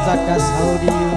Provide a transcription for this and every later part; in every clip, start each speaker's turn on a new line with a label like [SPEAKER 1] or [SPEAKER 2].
[SPEAKER 1] Cadas Audio.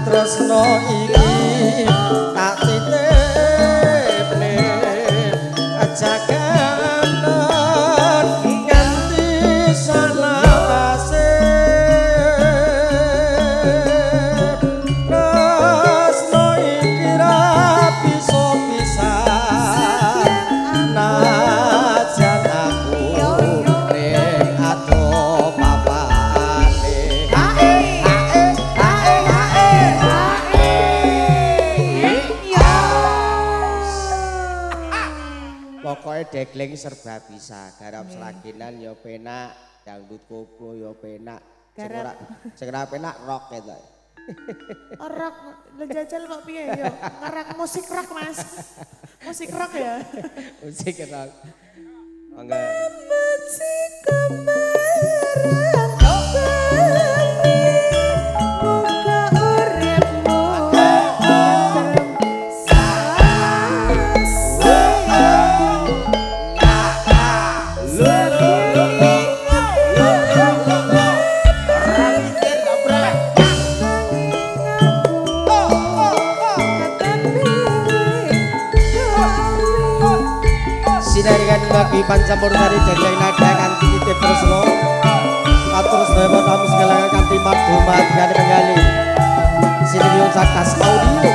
[SPEAKER 1] Tresno iki tak titipne jaganen nganti salawase. Tresno iki ra bisa pisah najan aku ning adoh papane. Pokoknya degleng serba bisa, garap seraginan ya penak, dangdut koplo ya penak, sing ora penak rock gitu.
[SPEAKER 2] Oh, rock, lho jajal kok piye yo? Ngerak musik rock Mas. Musik rock ya.
[SPEAKER 1] Musik rock. Monggo. Sinarikan bagi pancampur tari degleng nada kanthi titip tresno. Katur sedaya tamu sekalian kanthi madu madgane penggali. Sinarikan Cadas Audio.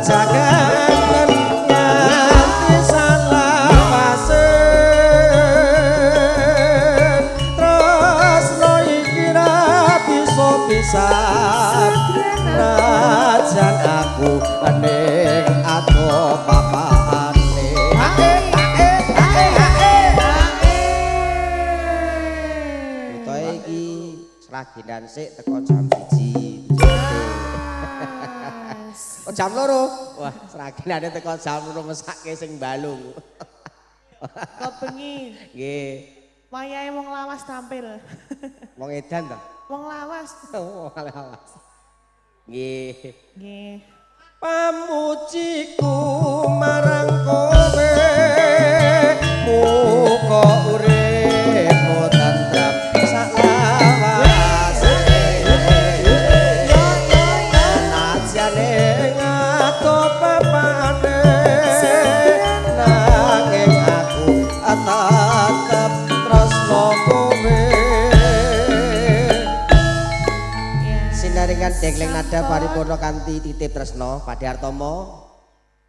[SPEAKER 1] Jaganen nganti salawase. Tresno iki ra bisa pisah najan aku ning adoh papane. Utawa iki sragenan sik teko jam 1. Oh, jam 2. Wah, sragenane teko jam 2 mesake sing balung.
[SPEAKER 2] Kok bengi.
[SPEAKER 1] Nggih.
[SPEAKER 2] Wayahe wong lawas tampil.
[SPEAKER 1] Wong edan to?
[SPEAKER 2] Wong lawas.
[SPEAKER 1] Oh, wong lawas. Nggih.
[SPEAKER 2] Nggih.
[SPEAKER 1] Pamujiku marang kowe, muga uripmu tentrem saklawase.
[SPEAKER 2] Yo yo yo.
[SPEAKER 1] Najane ngato papane, nanging aku tetep tresno kowe.
[SPEAKER 2] Ya.
[SPEAKER 1] Sinaringan dengkleng nada
[SPEAKER 2] Sampun.
[SPEAKER 1] paripurna kanthi titip tresno Pak Hartomo.